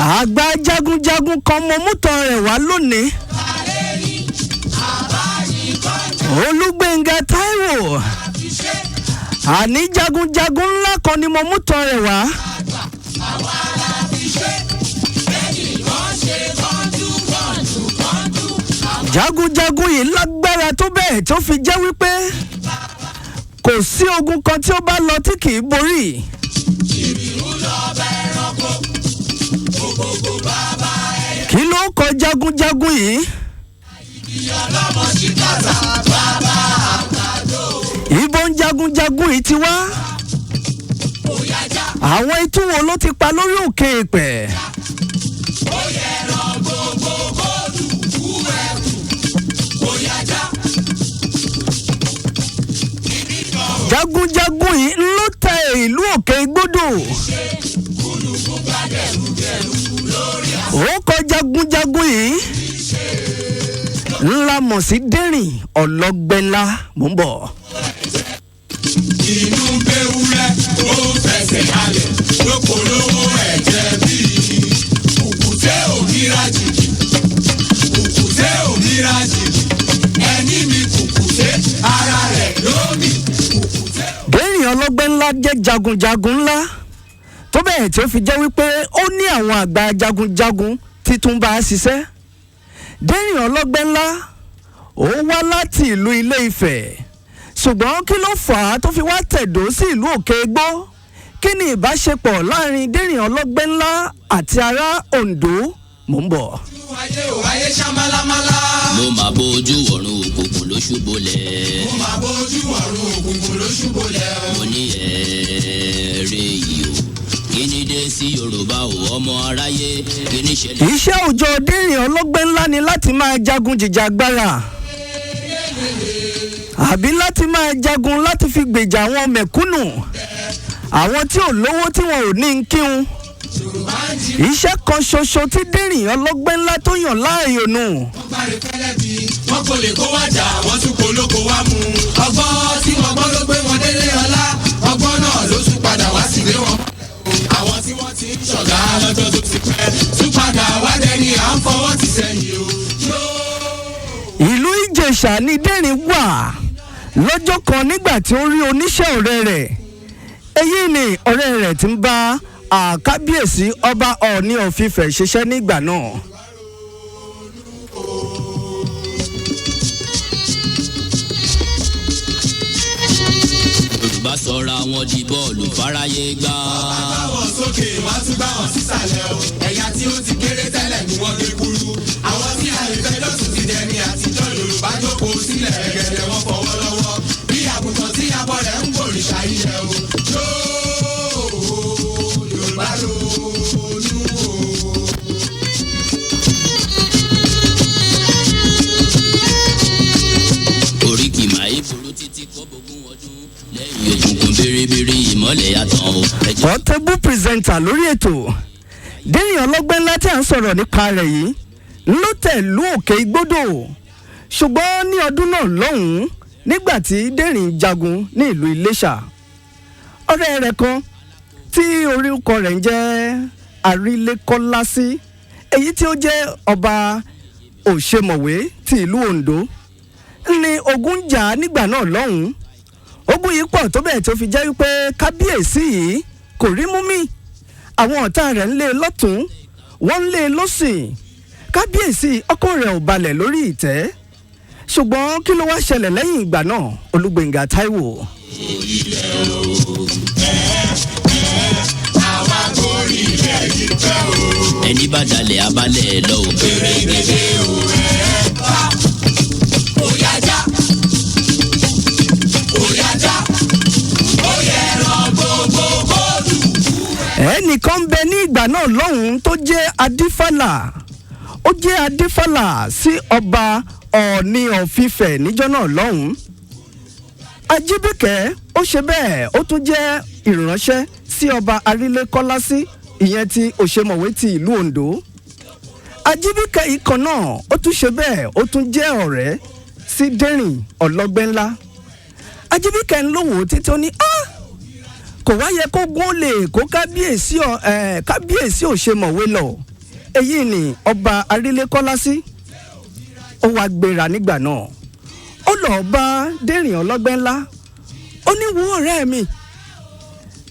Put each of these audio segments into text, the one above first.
Àgbà jagunjagun kan mo mú tán rẹ̀ wá lónìí. Olúgbénga Táíwò, àní jagunjagun ńlá kan ni mo mú tán rẹ̀ wá. Jagunjagun yìí lágbára tó bẹ́ẹ̀ tó fi jẹ́ wípé kò sí ogun kan tí ó bá lọ tí kì í borí. Kí ló kọ jagunjagun yìí? Ibo ń jagunjagun yìí ti wá? Àwọn itú wo ló ti pa lórí òkè èèpẹ̀? Jagunjagun yìí ló tẹ ìlú Òkè Igbódò. Ó kọ jagunjagun yìí ńlá mọ̀ sí Dẹ́rìn Ọlọ́gbẹ́nlá. Mò ń bọ̀. Inú bewúrẹ́ ó fẹsẹ̀ halẹ̀ ló polówó ẹ̀jẹ̀ bíi kùkùté òmíràn jìjì, kùkùté òmíràn jìjì, ẹni mi kùkùté ara rẹ̀ lómi kùkùté. Dẹ́rìn Ọlọ́gbẹ́nlá jẹ́ jagunjagun ńlá tó bẹ́ẹ̀ tí ó fi jẹ́ wípé ó ní àwọn àgbà jagunjagun tí tún bá a ṣiṣẹ́. Dẹ́rìn Ọlọ́gbẹ́nlá ó wá láti ìlú Ilé Ifẹ̀, ṣùgbọ́n kí ló fà á tó fi wá tẹ̀dó sí ìlú Òkè Igbó? Kí ni ìbáṣepọ̀ láàrin Dẹ́rìn Ọlọ́gbẹ́nlá àti ará Oǹdó? Mò ń bọ̀. Ayé ò ayé ṣá málámálá. Mo máa bójú ọ̀run, òkùnkùn ló ṣubúlẹ̀. Mo máa bójú ọ̀run, òkùnkùn ló ṣubúlẹ̀ o. Mo ní ẹ̀ẹ́rẹ́ yìí o, kí ni dé sí Yorùbá o, ọmọ aráyé, kí ni ṣẹlẹ̀. Iṣẹ́ òòjọ́ Dẹ́rìn Ọlọ́gbẹ́nlá ni láti máa jagun jìjàgbara àbí láti máa jagun láti fi gbèjà àwọn mẹ̀kúnnù, àwọn tí ò lówó, tí wọn ò ní ń kírun. Yorùbá ń jí. Iṣẹ́ kan ṣoṣo tí Dẹ́rìn Ọlọ́gbẹ́nlá tó yàn láàyò nù. Wọ́n gbáre fẹ́lẹ́ bí wọ́n kò lè kó wájà, wọ́n tún kó lóko wá mú. Ọgbọ́n tí wọ́n gbọ́n ló gbé wọn délé ọlá, ọgbọ́n náà ló tún padà wá sílé wọn. Àwọn tí wọ́n ti ń ṣọ̀gá lọ́jọ́ tó ti pẹ́ tún padà wá dẹni à ń fọwọ́ ti sẹ́yìn o. Ìlú Ìjẹ̀ṣà ni Dẹ́rìn wà lọ́jọ́ kan nígbà tí ó rí oníṣẹ́ ọ̀rẹ́ rẹ̀. Èyí ni ọ̀rẹ́ rẹ̀ ti ń bá àkábíyèsí ọba Ọọ̀ni of Ifẹ̀ ṣiṣẹ́ nígbà náà. Yorùbá sọra wọn di bọ́ọ̀lù fáráyé gbá. Bá wọn sókè, wọ́n tún bá wọn sísàlẹ̀ o. Ẹ̀yà tí ó ti kéré tẹ́lẹ̀ ni wọ́n gé kúrú. Àwọn tí àìfẹ́ lọ́sùn ti dẹni àtijọ́. Yorùbá jókòó sílẹ̀ gẹ̀gẹ̀dẹ̀, wọn fọwọ́ lọ́wọ́ bí àgùntàn tí abọ́ rẹ̀ ń gbòrìṣà ilẹ̀ o. Yóò Yorùbá ronú o. Oríkì máa ń burú títí kó bógún ọdún lẹ́yìn òkùnkùn bèrèbèrè, ìmọ́lẹ̀ àtàn o. Ẹ jẹ́ Portable presenter lórí ètò. Dẹ́rìn Ọlọ́gbẹ́nlá tí à ń sọ̀rọ̀ nípa rẹ̀ yìí ló tẹ̀lú Òkè Igbódò, ṣùgbọ́n ní ọdún náà lọ́hùn-ún, nígbà tí Dẹ́rìn jagun ní ìlú Iléṣà, ọ̀rẹ́ rẹ̀ kan tí orúkọ rẹ̀ ń jẹ́ Àrílékọ́lásí, èyí tí ó jẹ́ ọba Òṣèmọ̀wé ti ìlú Oǹdó, ní ogun jà nígbà náà lọ́hùn-ún. Ogun yìí pọ̀ tó bẹ́ẹ̀ tó fi jẹ́ wípé kábíyèsí yìí kò rí mú mi. Àwọn ọ̀tá rẹ̀ ń lé e lọ́tún, wọ́n ń lé e lọ́sìn. Kábíyèsí ọkàn rẹ̀ ò balẹ̀ lórí ìtẹ́. Ṣùgbọ́n kí ló wá ṣẹlẹ̀ lẹ́yìn ìgbà náà? Olúgbénga Táíwò. Ẹni bá dalẹ̀ abalẹ̀ lọ ò pérégedé o. Òyàjá, òyàjá, ó yẹ ẹran gbogbo kóòdù. Ẹnìkan ń bẹ ní ìgbà náà lọ́hùn-ún tó jẹ́ adífálà. Ó jẹ́ adífálà sí ọba Ọọ̀ni of Ifẹ̀ níjọ́ náà lọ́hùn-ún. Ajíbíkẹ́ ó ṣe bẹ́ẹ̀, ó tún jẹ́ ìránṣẹ́ sí ọba Arílékọ́lásí, ìyẹn ti Òṣèmọ̀wé ti ìlú Oǹdó. Ajíbíkẹ́ ikọ̀ náà, ó tún ṣe bẹ́ẹ̀, ó tún jẹ́ ọ̀rẹ́ sí Dẹ́rìn Ọlọ́gbẹ́nlá. Ajíbíkẹ́ ń lówó títí, ó ní ah, kò wá yẹ kó gún ó lè kó kábíyèsí kábíyèsí Òṣèmọ̀wé lọ. Èyí ni ọba Arílékọ́lá sí. Ó wá gbéra nígbà náà, ó lọ́ọ́ bá Dérìn Ọlọ́gbẹ́ Ńlá. Ó ní, "Wo ọ̀rẹ́ mi,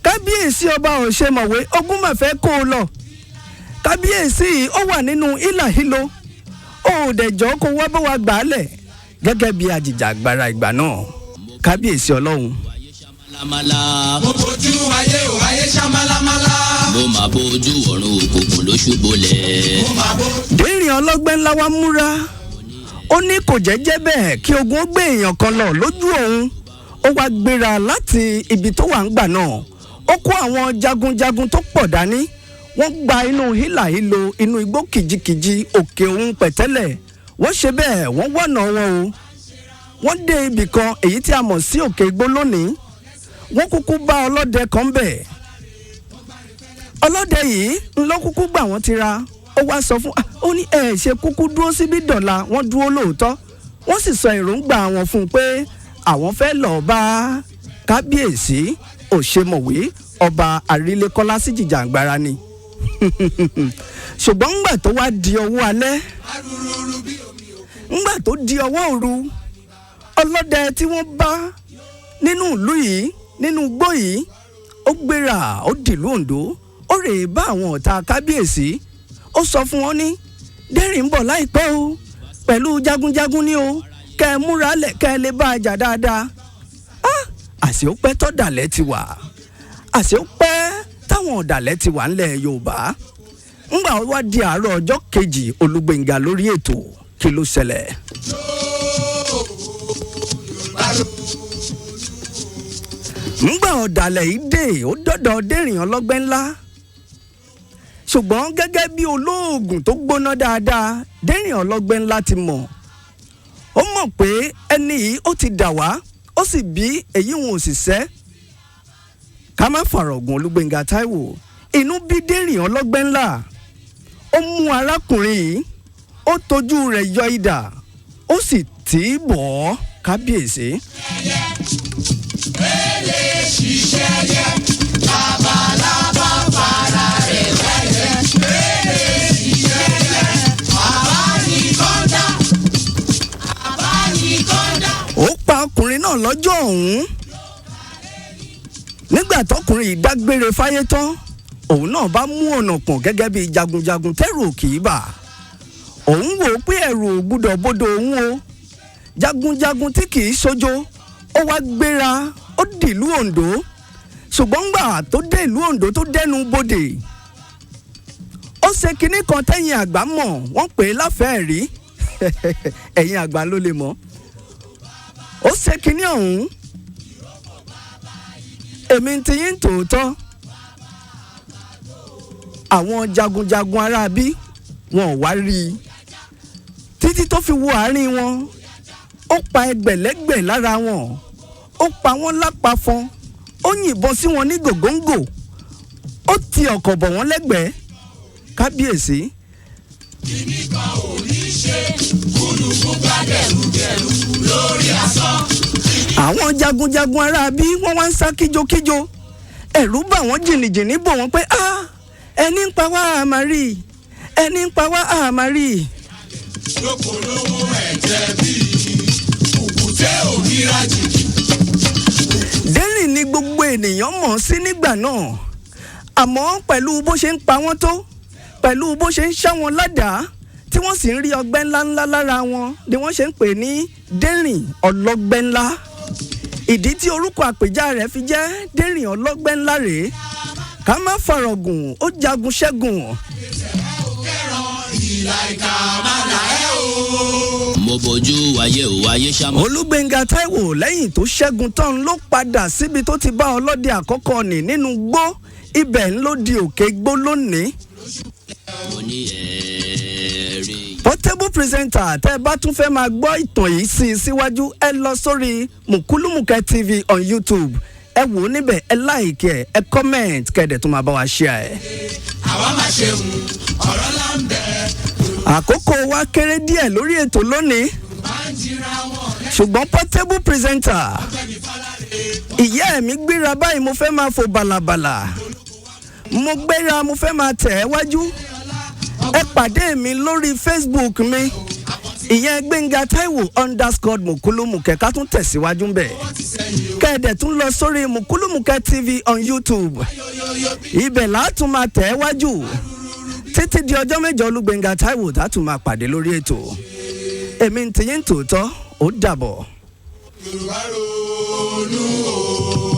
kábíyèsí ọba Òṣèmọ̀wé, ogun mà fẹ́ kó o lọ. Kábíyèsí yìí, ó wà nínú hílàhílo, ó dẹ̀jọ́ kó wá bá wa gbà á lẹ̀ gẹ́gẹ́ bí ajìjàgbara ìgbà náà." Kábíyèsí Ọlọ́run. Ayé ṣamálámálá. Mo bójú ayé ò, ayé ṣá málámálá. Mo máa bójú ọ̀run, òkùnkùn ló ṣubúlẹ̀. Mo máa bó. Dérìn Ọlọ́gbẹ́ Ńlá wa múra, ó ní kò jẹ́jẹ́ bẹ́ẹ̀ kí ogun ó gbé èèyàn kan lọ lójú òun. Ó wá gbéra láti ibi tó wà ń gbà náà, ó kó àwọn jagunjagun tó pọ̀ dání. Wọ́n gba inú hílàhílo, inú igbó kìjikìji, òkè òun pẹ̀tẹ́lẹ̀. Wọ́n ṣe bẹ́ẹ̀, wọ́n wọ̀nà wọn o. Wọ́n dé ibì kan èyí tí a mọ̀ sí Òkè Igbó lónìí. Wọ́n kúkú bá ọlọ́dẹ kan bẹ̀. Ọlọ́dẹ yìí ńlọ kúkú gbà wọ́n ti ra. Ó wá sọ fún, ó ní, "Ẹ ṣe kúkú dúró síbí dọ̀la." Wọ́n dúró lóòótọ́, wọ́n sì sọ èròǹgbà wọn fún un pé àwọn fẹ́ lọ́ọ́ bá kábíyèsí Òṣèmọ̀wé ọba Àrílékọ́lá sí jìjàǹgbara ni. Ṣùgbọ́n ńgbà tó wá di ọwọ́ alẹ́, ńgbà tó di ọwọ́ òru, ọlọ́dẹ tí wọ́n bá nínú ìlú yìí, nínú igbó yìí, ó gbéra, ó dìlú Oǹdó, ó rèé bá àwọn ọ̀tá kábíyèsí. Ó sọ fún wọn ní, "Dẹ́rìn ń bọ̀ láìpẹ́ o pẹ̀lú jagunjagun ní o, kẹ́ ẹ múra lẹ̀, kẹ́ ẹ lè bá a jà dáadáa." Ah, àṣé ó pẹ́ tọ́dàlẹ̀ ti wà, àṣé ó pẹ́ táwọn ọ̀dàlẹ̀ ti wà ńlẹ̀ Yorùbá. Ńgbà ó wá di àárọ̀ ọjọ́ kejì, Olúgbénga lórí ètò, kí ló ṣẹlẹ̀? Ńgbà ọ̀dàlẹ̀ yìí dé, ó dọ́dọ̀ Dérìn Ọlọ́gbẹ́ Ńlá. Ṣùgbọ́n gẹ́gẹ́ bí olóògùn tó gbóná dáadáa, Dérìn Ọlọ́gbẹ́ Ńlá ti mọ̀. Ó mọ̀ pé ẹni yìí ó ti dà wá, ó sì bí èyí wọn ò sì sẹ́. Ká má fàrọ̀gùn, Olúgbénga Táíwò, inú bí Dérìn Ọlọ́gbẹ́ Ńlá. Ó mú arákùnrin yìí, ó tọ́jú rẹ̀ yọ idà, ó sì tì í bọ̀ ọ́. Kábíyèsí. Ó pa ọkùnrin náà lọ́jọ́ ọ̀hún. Nígbà tọkùnrin yìí dágbére fáyé tán, òun náà bá mú ọ̀nà pọ̀n gẹ́gẹ́ bí jagunjagun tẹ́rù kì í bà. Òun wò ó pé ẹ̀rù ò gbúdọ̀ bodò òun o, jagunjagun tí kì í ṣojo. Ó wá gbéra, ó dìlú Oǹdó. Ṣùgbọ́n ńgbà tó dé ìlú Oǹdó, tó dẹnu bodè, ó ṣe kinní kan tẹ́yìn àgbà mọ̀, wọ́n pè é láfẹ́ẹ̀ rí. Ẹ̀yin àgbà ló lè mọ̀. Ó ṣe kinní ọ̀hún. Èmi ti yín tòótọ́, àwọn jagunjagun aráabí wọn ò wá rí i títí tó fi wo àárín wọn. Ó pa ẹgbẹ̀lẹ́gbẹ̀ lára wọn, ó pa wọ́n lápafọn, ó yìnbọn sí wọn ní gògóńgò, ó ti ọ̀kọ̀ bọ̀ wọ́n lẹ́gbẹ̀ẹ́. Kábíyèsí. Àwọn jagunjagun aráabí wọ́n wá ń sá kíjokíjo. Ẹ̀rù bà wọ́n, jìnnìjìnnì bò wọ́n pé, "Ah, ẹni ń pa wá àmàrí, ẹni ń pa wá àmàrí." Lókolówó ẹ̀jẹ̀ bíi kùkùté òmíràn jì. Dérìn ni gbogbo ènìyàn mọ̀ sí nígbà náà. Àmọ́ pẹ̀lú bó ṣe ń pa wọ́n tó, pẹ̀lú bó ṣe ń ṣá wọn ládàá, tí wọ́n sì ń rí ọgbẹ́ ńláńlá lára wọn, ni wọ́n ṣe ń pè ní Dérìn Ọlọ́gbẹ́ Ńlá. Ìdí tí orúkọ àpèjá rẹ̀ fi jẹ́ Dérìn Ọlọ́gbẹ́ Ńlá rèé. Ká má fàrọ̀gùn, ó jagun ṣẹ́gun. Ìlà ìkà máa là ẹ́ o. Mo bójú ayé ò, ayé ṣá. Olúgbénga Táíwò, lẹ́yìn tó ṣẹ́gun tán ló padà síbi tó ti bá ọlọ́dẹ àkọ́kọ́ nì nínú gbó. Ibẹ̀ ń ló di Òkè Gbó lónìí. Mo ní ẹ̀ẹ́rẹ́. Portable presenter, tẹ́ ẹ bá tún fẹ́ máa gbọ́ ìtàn yìí sí i síwájú, ẹ lọ sórí Mùkúlùmùkẹ́ TV on YouTube. Ẹ wò ó níbẹ̀, ẹ like ẹ, ẹ comment, kẹ́ẹ̀dẹ̀ tó máa bá wa share ẹ. Àwa máa ṣe hùn ọ̀rọ̀ là ń bẹ̀. Àkókò wa kéré díẹ̀ lórí ètò lónìí, Máa ń jira wọn ṣùgbọ́n Portable presenter, lẹ́gbẹ̀mí fáláre. ìyá mi gbéra báyìí, mo fẹ́ máa fò bàlàbàlà. Mo gbéra, mo fẹ́ máa tẹ̀ ẹ́ wájú. Ẹ pàdé mi lórí Facebook mi, ìyẹn Gbẹ̀ngà Táíwò_Mùkúlùmùkẹ́, ká tún tẹ̀síwájú ń bẹ̀. Kẹ́ẹ̀dẹ̀ tún lọ sórí Mùkúlùmùkẹ́ TV on YouTube, ibẹ̀ látún máa tẹ̀ ẹ́ wájú títí di ọjọ́ mẹ́jọ. Olúgbẹ̀ngà Táíwò tá tún máa pàdé lórí ètò. Èmi ń tiyín tòótọ́, ó dàbọ̀. Yorùbá ronú o.